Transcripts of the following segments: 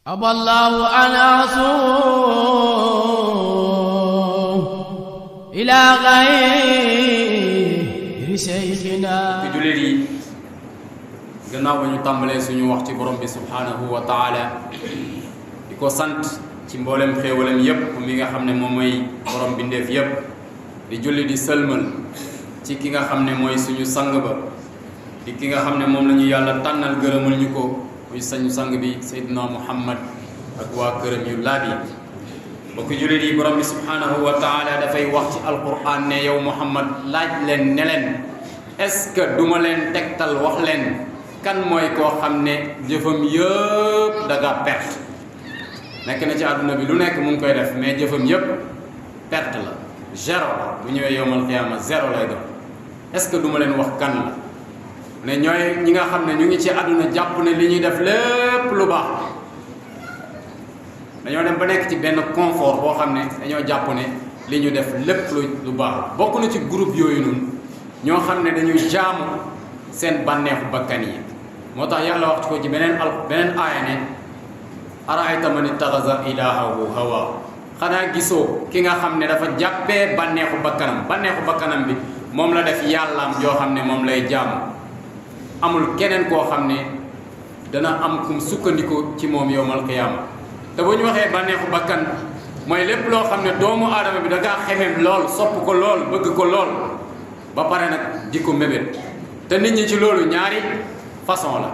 أبى الله أن أصوم إلى غير شيخنا. ci jullit yi gannaaw ba ñu tàmbalee suñu wax ci borom bi subhanahu wa taala di ko sant ci mboolem xéewalam yépp mi nga xam ne moom mooy borom bindeef yépp di julli di sëlmal ci ki nga xam ne mooy suñu sang ba di ki nga xam ne moom la ñu yàlla tànnal gërëmal ñu ko muy sañu sang bi Seydina Muhammad ak waa këram yu laab yi. bokk jullit yi borom bi subhanahu wa taala dafay wax ci alquran ne yow Muhammad laaj leen ne leen est-ce que duma leen tegtal wax leen kan mooy koo xam ne jëfam yëpp da nga perte. nekk na ci àdduna bi lu nekk mu ngi koy def mais jëfam yëpp perte la zéro la bu ñëwee yowmal qiyaama zéro lay doon. est-ce que duma leen wax kan la ne ñooy ñi nga xam ne ñu ngi ci àdduna jàpp ne li ñuy def lépp lu baax dañoo dem ba nekk ci benn confort boo xam ne dañoo jàpp ne li ñu def lépp lu baax. bokk na ci groupe yooyu noonu ñoo xam ne dañuy jaamu seen bànneexu bakkan yi. moo tax yàlla wax ko ci beneen aaya ne araayta man ittaxaza ilaahahu hawaa. xanaa gisoo ki nga xam ne dafa jàppee bànneexu bakkanam bi moom la def yàllaam joo xam ne moom lay jaamu. amul keneen koo xam ne dana am kum sukkandiku ci moom yowmal qiyaama. te bu ñu waxee bànneexu bakkan mooy lépp loo xam ne doomu aadama bi da ngaa xemem lool sopp ko lool bëgg ko lool ba pare nag di ko mébét. te nit ñi ci loolu ñaari façon la.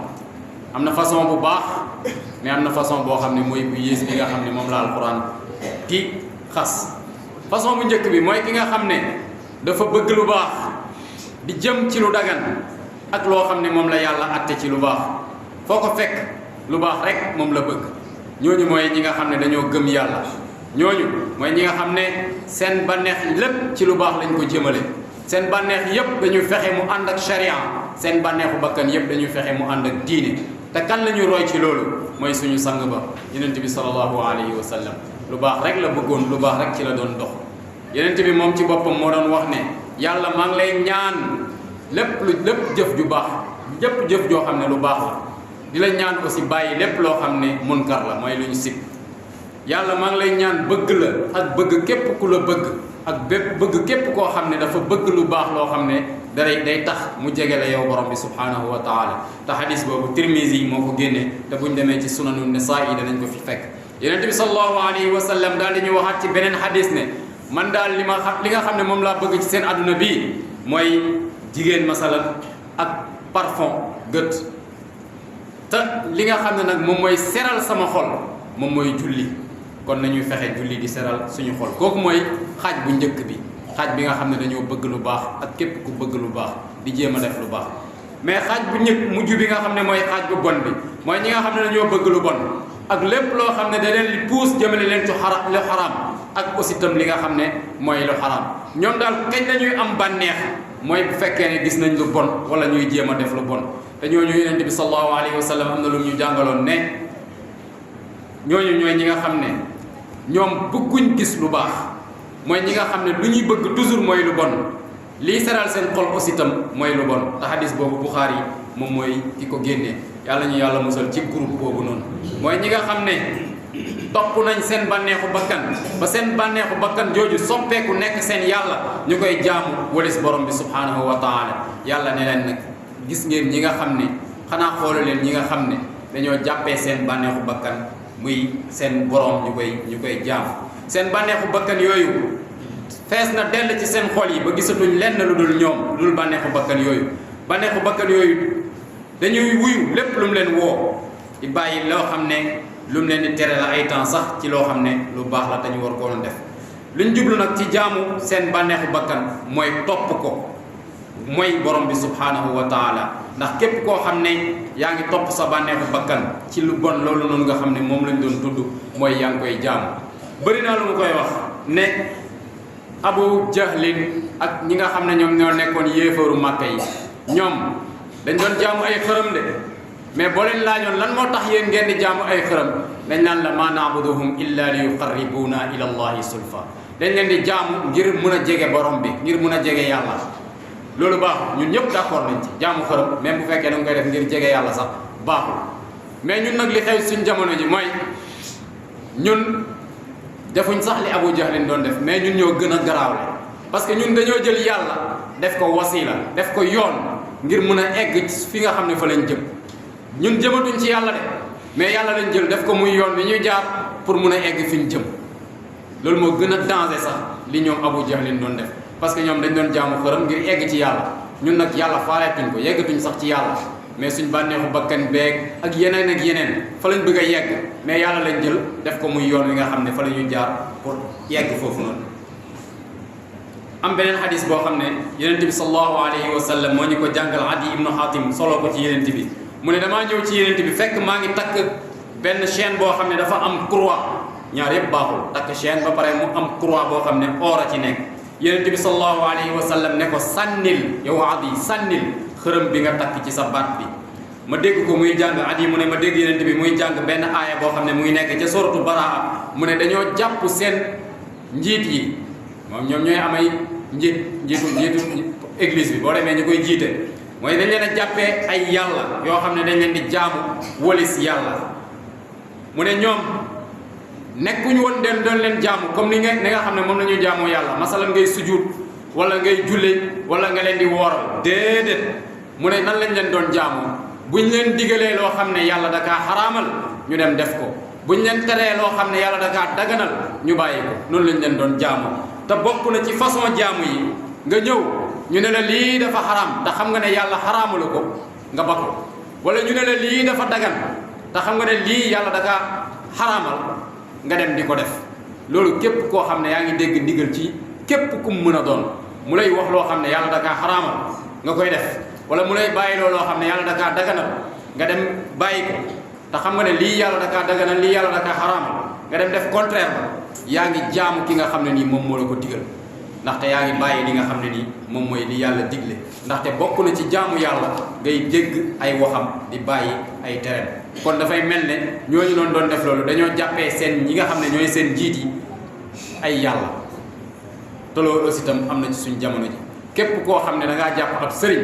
am na façon bu baax mais am na façon boo xam ne mooy bu yées bi nga xam ne moom la alquran di xas. façon bu njëkk bi mooy ki nga xam ne dafa bëgg lu baax di jëm ci lu dagan ak loo xam ne moom la yàlla atte ci lu baax foo ko fekk lu baax rek moom la bëgg. ñooñu mooy ñi nga xam ne dañoo gëm yàlla. ñooñu mooy ñi nga xam ne seen bànneex lépp ci lu baax lañ ko jëmale. seen bànneex yépp dañuy fexe mu ànd ak sharia. seen bànneexu bakkan yépp dañuy fexe mu ànd ak diine. te kan la ñuy roy ci loolu mooy suñu sang ba yonent bi sallallahu alayhi wa sallam. lu baax rek la bëggoon lu baax rek ci la doon dox. yonent bi moom ci boppam moo doon wax ne yàlla maa ngi lay ñaan lépp jëf ju baax lépp jëf joo xam ne lu baax la. di la ñaan aussi bàyyi lépp loo xam ne munkar la mooy lu ñu sib. yàlla maa ngi lay ñaan bëgg la ak bëgg képp ku la bëgg ak bëgg képp koo xam ne dafa bëgg lu baax loo xam ne day tax mu jege la yow borom bi subhanahu wa taala. te xadis boobu Tirmizi moo ko génnee te buñ demee ci sunanu Nasaa'i danañ ko fi fekk. yonent bi sallallahu alayhi wa sallam daal di ñu waxaat ci beneen xadis ne man daal li nga xam ne moom laa bëgg ci seen adduna bii mooy jigéen masalan ak parfum gët. te li nga xam ne nag moom mooy seral sama xol moom mooy julli. kon nañuy fexe julli di seral suñu xol. kooku mooy xaaj bu njëkk bi. xaaj bi nga xam ne dañoo bëgg lu baax ak képp ku bëgg lu baax di jéem a def lu baax. mais xaaj bu mujj bi nga xam ne mooy xaaj bu bon bi mooy ñi nga xam ne dañoo bëgg lu bon ak lépp loo xam ne da leen di puus jëmale leen ci lu xaraam ak aussi itam li nga xam ne mooy lu xaraam. ñoom daal kañ la ñuy am bànneex mooy bu fekkee ne gis nañ lu bon wala ñuy jéem a def lu bon. te ñooñu yonent bi sallallahu alayhi wa sallam am na lu ñu jàngaloon ne ñooñu ñooy ñi nga xam ne ñoom bëgguñ gis lu baax mooy ñi nga xam ne lu ñuy bëgg toujours mooy lu bon lii seral seen xol aussi itam mooy lu bon. te hadis boobu Buxaari moom mooy ki ko génnee. yàlla ñu yàlla musal ci groupe boobu noonu. mooy ñi nga xam ne topp nañ seen bànneexu bakkan ba seen bànneexu bakkan jooju soppeeku nekk seen yàlla ñu koy jaamu walis borom bi subhanahu wa taala. yàlla ne leen nag gis ngeen ñi nga xam ne xanaa xoolu leen ñi nga xam ne dañoo jàppee seen bànneexu bakkan muy seen borom ñu koy jaam. seen bànneexu bakkan yooyu fees na dell ci seen xol yi ba gisatuñ lenn lu dul ñoom lu dul bànneexu bakkan yooyu. bànneexu bakkan yooyu dañuy wuyu lépp lu mu leen woo di bàyyi loo xam ne lu mu leen di tere la ay temps sax ci loo xam ne lu baax la dañu war koo doon def. luñ jublu nag ci jaamu seen bànneexu bakkan mooy topp ko. mooy borom bi subhanahu wa taala. ndax képp koo xam ne yaa ngi topp sa bànneexu bakkan ci lu bon loolu noonu nga xam ne moom lañ doon tudd mooy yaa ngi koy jaamu. bëri naa lu mu koy wax ne Abu Jahlin ak ñi nga xam ne ñoom ñoo nekkoon yéefaru Màkka yi ñoom dañ doon jaamu ay xërëm de mais boo leen laajoon lan moo tax yéen ngeen di jaamu ay xërëm dañ naan la ma na'buduhum illa li yuqarribuna ila allahi sulfa. dañ leen di jaamu ngir mun a jege borom bi ngir mun a jege yàlla. loolu baaxul ñun ñëpp d'accord nañ ci jaamu xërëm même bu fekkee da nga koy def ngir jege yàlla sax baaxul mais ñun nag li xew suñ jamono ji mooy ñun defuñ sax li Abu Jahlin doon def mais ñun ñoo gën a garaawle parce que ñun dañoo jël yàlla def ko wasila def ko yoon ngir mun a egg fi nga xam ne fa lañ jëm ñun jëmatuñ ci yàlla de mais yàlla lañ jël def ko muy yoon bi ñuy jaar pour mun a egg fi ñu jëm loolu moo gën a danger sax li ñoom Abu Jahlin doon def parce que ñoom dañ doon jaamu xërëm ngir egg ci yàlla ñun nag yàlla faareetuñ ko yeggatuñ sax ci yàlla mais suñ bànneexu bakkan beeg ak yeneen fa lañ bëgg a yegg mais yàlla lañ jël def ko muy yoon wi nga xam ne fa la ñuy jaar pour yegg foofu noonu. am beneen xadis boo xam ne yonent bi sallallahu alayhi wa sallam moo ñu ko jàngal Adi ibnu Hatim solo ko ci yonent bi mu ne damaa ñëw ci yonent bi fekk maa ngi takk benn chaîne boo xam ne dafa am croix ñaar yëpp baaxul takk chaîne ba pare mu am croix boo xam ne or a ci nekk yonent bi sallallahu alayhi wa sallam ne ko sànnil yow Adi sànnil xërëm bi nga takk ci sa baat bi ma dégg ko muy jàng Adi mu ne ma dégg yonent bi muy jàng benn aaya boo xam ne muy nekk ca suratu Baraa mu ne dañoo jàpp seen njiit yi moom ñoom ñooy amay njiitu église bi boo demee ñu koy jiite mooy dañ leen a jàppee ay yàlla yoo xam ne dañ leen di jaamu walis yàlla mu ne ñoom nekkuñu woon doon leen jaamu comme ni nga xam ne moom la ñuy jaamoo yàlla masalan ngay sujud wala ngay julle wala nga leen di wooral déedéet mu ne nan lañ leen doon jaamoo buñ leen digalee loo xam ne yàlla da kaa xaraamal ñu dem def ko buñ leen teree loo xam ne yàlla da kaa daganal ñu bàyyi ko noonu lañ leen doon jaamoo te bokk na ci façon jaamu yi nga ñëw ñu ne la lii dafa xaraam te xam nga ne yàlla xaraamalu ko nga ba ko wala ñu ne la lii dafa dagan te xam nga ne lii yàlla da kaa xaraamal nga dem di ko def loolu képp koo xam ne yaa ngi dégg ndigal ci képp ku mu mën a doon mu lay wax loo xam ne yàlla da kaa xaraamal nga koy def wala mu lay bàyyi loo xam ne yàlla da kaa daganal nga dem bàyyi ko te xam nga ne lii yàlla da kaa daganal lii yàlla da kaa xaraamal nga dem def contraire ba yaa ngi jaamu ki nga xam ne nii moom moo la ko digal ndaxte yaa ngi bàyyi li nga xam ne nii moom mooy li yàlla digle ndaxte bokk na ci jaamu yàlla ngay dégg ay waxam di bàyyi ay tereem kon dafay mel ne ñooñu noonu doon def loolu dañoo jàppee seen ñi nga xam ne ñooy seen njiit yi ay yàlla te loolu aussi tam am na ci suñ jamono ji képp koo xam ne da ngaa jàpp ab sëriñ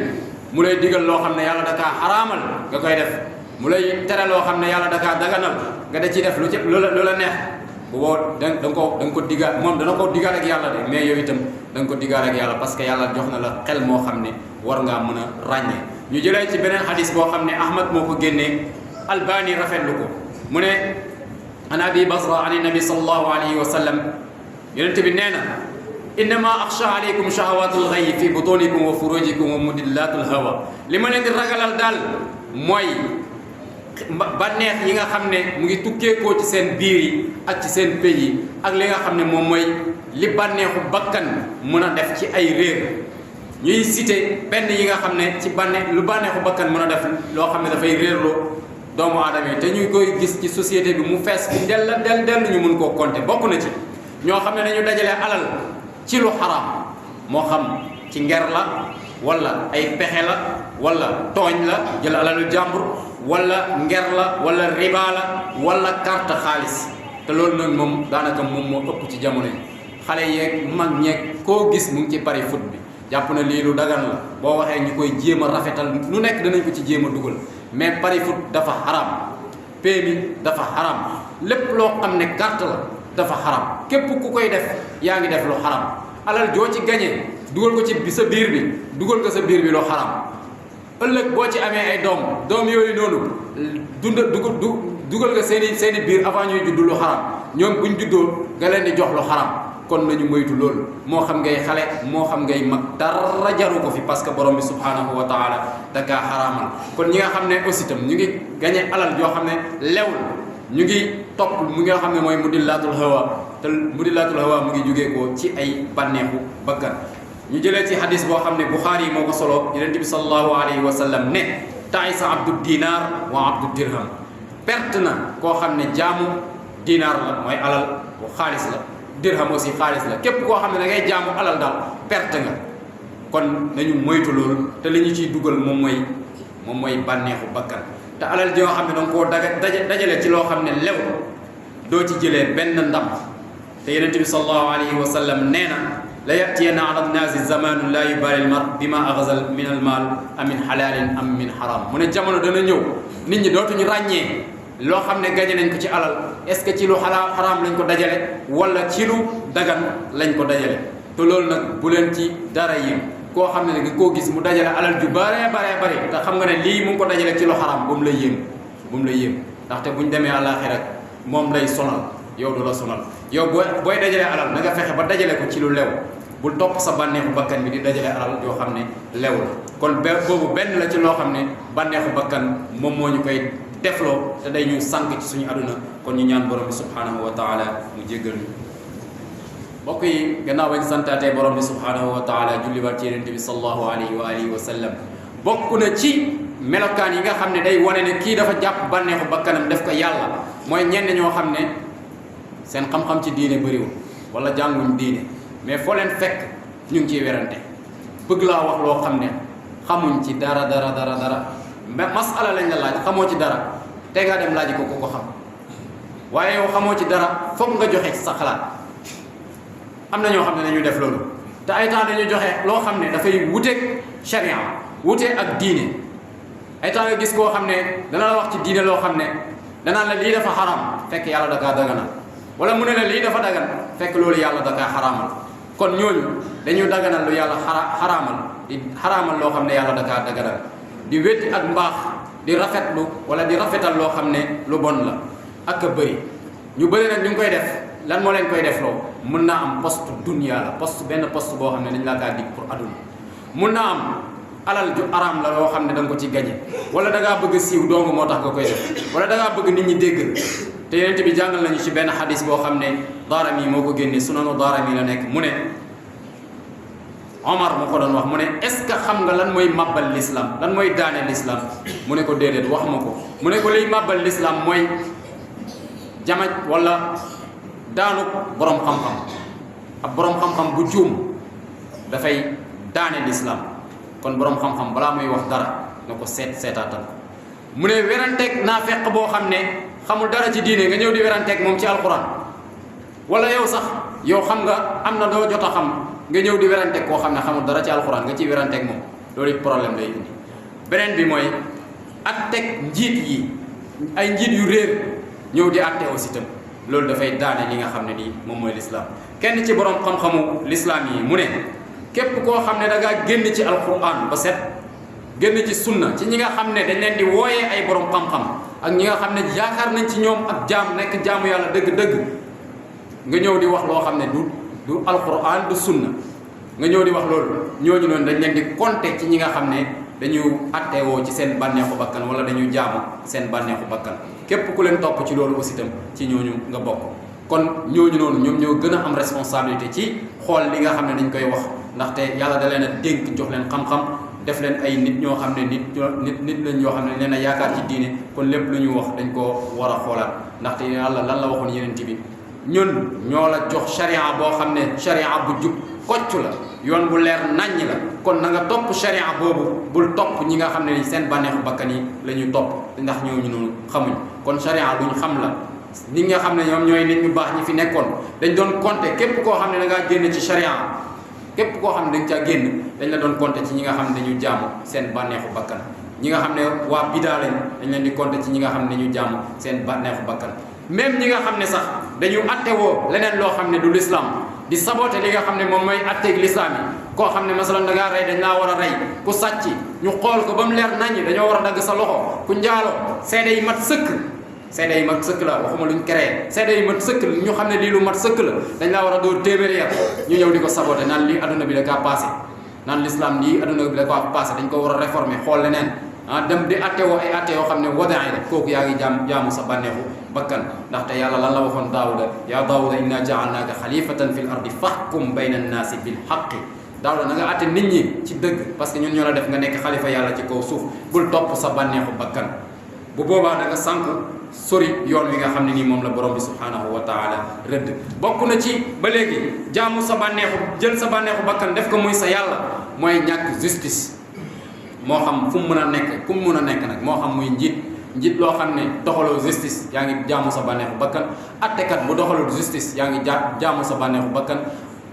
mu lay digal loo xam ne yàlla da kaa xaraamal nga koy def mu lay tere loo xam ne yàlla da kaa daganal nga da ciy def lu la neex bu boo da nga ko digaal moom dana ko digaal ak yàlla de mais yow itam da nga ko digaal ak yàlla parce que yàlla jox na la xel moo xam ne war ngaa mën a ràññee ñu jëlee ci beneen xadis boo xam ne Ahmad moo ko génnee Albani rafetlu ko mu ne an Abi Basra an nabi sallallahu alayhi wa sallam yonent bi nee na innama axsha alaykum shahawatul ghayyi fi butunikum wa furujikum wa mudillatul hawa li ma leen di ragalal daal mooy bànneex yi nga xam ne mu ngi tukkeekoo ci seen biir yi ak ci seen pays yi ak li nga xam ne moom mooy li bànneexu bakkan mën a def ci ay réer ñuy cité benn yi nga xam ne ci lu bànneexu bakkan mën a def loo xam ne dafay réerloo doomu aadama yi te ñu koy gis ci société bi mu fees fi dell ñu mun koo compter bokk na ci ñoo xam ne dañu dajale alal ci lu xaraam moo xam ci nger la wala ay pexe la wala tooñ la jël alalu jàmbur wala nger la wala riba la wala carte xaalis te loolu nag moom daanaka moom moo ëpp ci jamono yi xale yeeg mag ñeeg koo gis mu ngi ci pari foot bi jàpp na lii lu dagan la boo waxee ñu koy jéem a rafetal lu nekk danañ ko ci jéem a dugal mais pari foot dafa xaram PMI dafa xaram lépp loo xam ne carte la dafa xaram képp ku koy def yaa ngi def lu xaram alal joo ci gañee dugal ko ci sa biir bi dugal ko sa biir bi lu xaram ëllëg boo ci amee ay doom yooyu noonu dugal nga seeni biir avant ñuy judd lu xaram ñoom buñ juddoo nga leen di jox lu xaram kon nañu moytu loolu moo xam ngay xale moo xam ngay mag dara jaru ko fi parce que borom bi subhanahu wa taala da kaa xaraamal kon ñi nga xam ne aussi tam ñu ngi gañe alal yoo xam ne lewul ñu ngi topp mu nga xam ne mooy mudillatul hawa te mudillatul hawa mu ngi jógee ko ci ay bànneexu bakkan ñu jëlee ci hadis boo xam ne Buxaari yi moo ko solo yonent bi sallallahu alayhi wa sallam ne taisa abdu dinar wa abdu dirham perte na koo xam ne jaamu dinar la mooy alal xaalis la dirham aussi xaalis la képp koo xam ne da ngay jaamu alal daal perte nga kon nañu moytu loolu te li ñu ciy dugal moom mooy bànneexu bakkan te alal ji nga xam ne danga koo dajale ci loo xam ne lew doo ci jëlee benn ndam te yonent bi sallallahu alayhi wa sallam nee na la yatiyanna ala nnaasi zamanun la yubali almar bima aghazal min almal am min halalin am min haram mu ne jamono dana ñëw nit ñi dootuñu ràññee loo xam ne gañe nañ ko ci alal est-ce que ci lu haram lañ ko dajale wala ci lu dagan lañ ko dajale te loolu nag bu leen ci dara yéem koo xam ne nga koo gis mu dajale alal ju bare te xam nga ne lii mu ngi ko dajale ci lu haram bu mu lay yéem ndaxte buñ demee àllaaxira moom lay sonal yow du la sonal yow booy dajale alal na nga fexe ba dajale ko ci lu lew bul topp sa bànneexu bakkan bi di dajale alal yoo xam ne lew la kon boobu benn la ci loo xam ne bànneexu bakkan moom moo ñu koy defloo te day ñu sànq ci suñu aduna kon ñu ñaan borom bi subhanahu wa taala mu jéggal ñu mbokk yi gannaaw bañ santaatee borom bi subhanahu wa taala julliwaat ci yonent bi sallallahu alayhi wa alihi wa sallam bokk na ci melokaan yi nga xam ne day wane ne kii dafa jàpp bànneexu bakkanam def ko yàlla mooy ñenn ñoo xam ne seen xam-xam ci diine bëriwul wala jànguñ diine mais foo leen fekk ñu ngi ciy werante bëgg laa wax loo xam ne xamuñ ci dara mais masala lañ la laaj xamoo ci dara te nga dem laaj ko ko xam waaye yow xamoo ci dara foog nga joxe ci sa xalaat am na ñoo xam ne dañuy def loolu te ay temps dañuy joxe loo xam ne dafay wuteeg sharia wuteeg ak diine ay temps nga gis koo xam ne dana la wax ci diine loo xam ne danaan la lii dafa xaram fekk yàlla da kaa daganal wala mu ne la lii dafa dagan fekk loolu yàlla da kaa xaraamal kon ñooñu dañuy daganal lu yàlla xaraamal di xaraamal loo xam ne yàlla da kaa daganal di weddi ak mbaax di rafetlu wala di rafetal loo xam ne lu bon la ak a bëri ñu bëri nag ñu ngi koy def lan moo leen koy def loo mën naa am poste dunya la benn poste boo xam ne dañ laa kaa dig pour aduna mun naa am alal ju araam la loo xam ne da nga ko ci gañe wala da ngaa bëgg a siiw dong moo tax nga koy def wala da ngaa bëgg nit ñi dégg te yonent bi jàngal nañu ci benn xadis boo xam ne Daarami moo ko génne sunanu Daarami la nekk mu ne Omar moo ko doon wax mu ne est-ce que xam nga lan mooy màbbal l'islam lan mooy daane l'islam mu ne ko déedéet wax ma ko mu ne ko liy màbbal l'islam mooy jamaj wala daanu borom xam-xam ab borom xam-xam bu juum dafay daane l'islam kon borom xam-xam balaa muy wax dara na ko seetaatal mu ne weranteeg naafeq boo xam ne xamul dara ci diine nga ñëw di weranteeg moom ci alquran wala yow sax yow xam nga am na doo jot a xam nga ñëw di weranteeg koo xam ne xamul dara ci alquran nga ciy weranteeg moom loolu problème lay indi. beneen bi mooy atteg njiit yi ay njiit yu réer ñëw di atte aussi tam loolu dafay daane li nga xam ne nii moom mooy l'islam kenn ci borom xam-xamu l'islam yi mu ne képp koo xam ne da ngaa génn ci alquran ba set génn ci sunna ci ñi nga xam ne dañ leen di wooyee ay borom xam-xam ak ñi nga xam ne yaakaar nañ ci ñoom ak jaam nekk jaamu yàlla dëgg-dëgg nga ñëw di wax loo xam ne du alquran du sunna nga ñëw di wax loolu ñooñu noonu dañ leen di compter ci ñi nga xam ne dañu attewoo ci seen bànneexu bakkan wala dañu jaamu seen bànneexu bakkan képp ku leen topp ci loolu aussi tam ci ñooñu nga bokk kon ñooñu noonu ñoom ñoo gën a am responsabilité ci xool li nga xam ne dañ koy wax ndaxte yàlla da leen a dénk jox leen xam-xam def leen ay nit ñoo xam ne nit lañ ñoo xam ne leen a yaakaar ci diine kon lépp lu ñu wax dañ koo war a xoolaat ndaxte yàlla lan la waxoon yeneen bi ñun ñoo la jox sharia boo xam ne sharia bu jub kocc la yoon bu leer naññ la kon na nga topp sharia boobu bul topp ñi nga xam ne ni seen bànneexu bakkan yi la ñuy topp ndax ñooñu noonu xamuñ kon sharia luñ xam la ñi nga xam ne ñoom ñooy nit ñu baax ñi fi nekkoon dañ doon compter képp koo xam ne da ngaa génn ci sharia képp koo xam ne dañ caa génn dañ la doon compter ci ñi nga xam ne dañu jaamu seen bànneexu bakkan ñi nga xam ne waa bidaa lañ dañ leen di compter ci ñi nga xam ne dañu jaamu seen bànneexu bakkan même ñi nga xam ne sax dañu attewoo leneen loo xam ne du l'islam di saboter li nga xam ne moom mooy atteeg l'islam yi koo xam ne masalan da ngaa rey dañ laa war a rey ku sàcc ñu xool ko ba mu leer naññ dañoo war a dagg sa loxo ku njaalo seede yi mat sëkk seede yi mat sëkk la waxuma luñ créé seede yi mat sëkk ñu xam ne lii lu mat sëkk la dañ laa war a dóor téeméeri yar ñu ñëw di ko saboter naan lii adduna bi da kaa passé naan l'islam lii adduna bi da kaa passé dañ ko war a réformer xool leneen dem di attewoo ay atte yoo xam ne wadaay la kooku yaa ngi jaamu sa bànneexu bakkan ndaxte yàlla lan la waxoon daawuda yaa daawuda inna jaalnaaka xalifatan fi l ardi fahkum bayna annaasi bil haqqi daawuda na nga atte nit ñi ci dëgg parce que ñun ñoo la def nga nekk xalifa yàlla ci kaw suuf bul topp sa bànneexu bakkan bu boobaa da nga sànq sori yoon wi nga xam ne nii moom la borom bi subhanahu wa taala rëdd bokk na ci ba léegi jaamu sa bànneexu jël sa bànneexu bakkan def ko muy sa yàlla mooy ñàkk justice moo xam fu mu mën a nekk ku mu mën a nekk nag moo xam muy njiit loo xam ne doxaloo justice yaa ngi jaamu sa bànneexu bakkan attekat bu doxalul justice yaa ngi jaamu sa bànneexu bakkan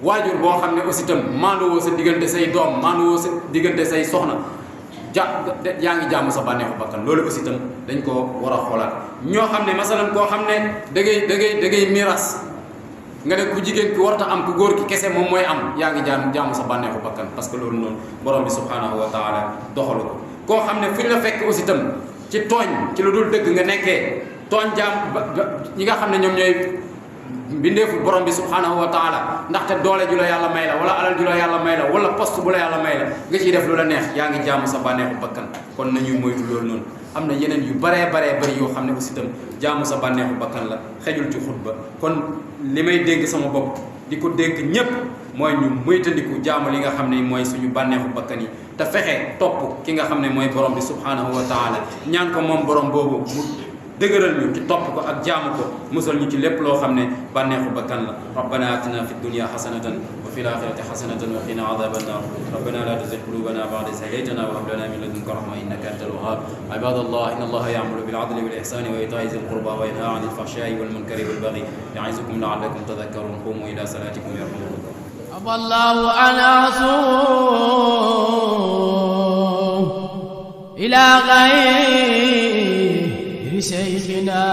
waajur boo xam ne aussi itam maanduwoo sa diggante say doom maanduwoo sa diggante say soxna yaa ngi jaamu sa bànneexu bakkan loolu aussi itam dañ ko war a xoolaat. ñoo xam ne masalan koo xam ne da ngay miiras nga ne ku jigéen ki warta am ku góor ki kese moom mooy am yaa ngi jaamu sa bànneexu bakkan parce que loolu noonu borom bi subhanahu wa taala doxalu ko. koo xam ne fu ñu la fekk aussi itam ci tooñ ci lu dul dëgg nga nekkee tooñ ñi nga xam ne ñoom ñooy mbindeefu borom bi subhanahu wa taala ndaxte doole ju la yàlla may la wala alal ju la yàlla may la wala poste bu la yàlla may la nga ciy def lu la neex yaa ngi jaamu sa bànneexu bakkan kon nañuy moytu loolu noonu. am na yeneen yu baree bëri yoo xam ne aussi itam jaamu sa bànneexu bakkan la xejul ci xutba kon li may dénk sama bopp di ko dénk ñépp mooy ñu moytandiku jaamu li nga xam ne mooy suñu bànneexu bakkan yi te fexe topp ki nga xam ne mooy borom bi subhanahu wa taala ñaan ko moom borom boobu mu dëgëral ñu ci topp ko ak jaamu ko musal ñu ci lépp loo xam ne bànneexu bakkan la. rabbana atina fi dunya hasanatan wa fil akhirati hasanatan wa qina adhaban nar rabbana la tuzigh qulubana ba'da idh hadaytana wa hab lana min ladunka rahma innaka antal wahhab. ibadallah inna allaha ya'muru bil 'adli wal ihsani wa ita'i dhil qurba wa yanha 'anil fahsha'i wal munkari wal baghi ya'izukum la'allakum tadhakkarun qumu ila salatikum yarhamukum الله أنا أصوم إلى غير شيخنا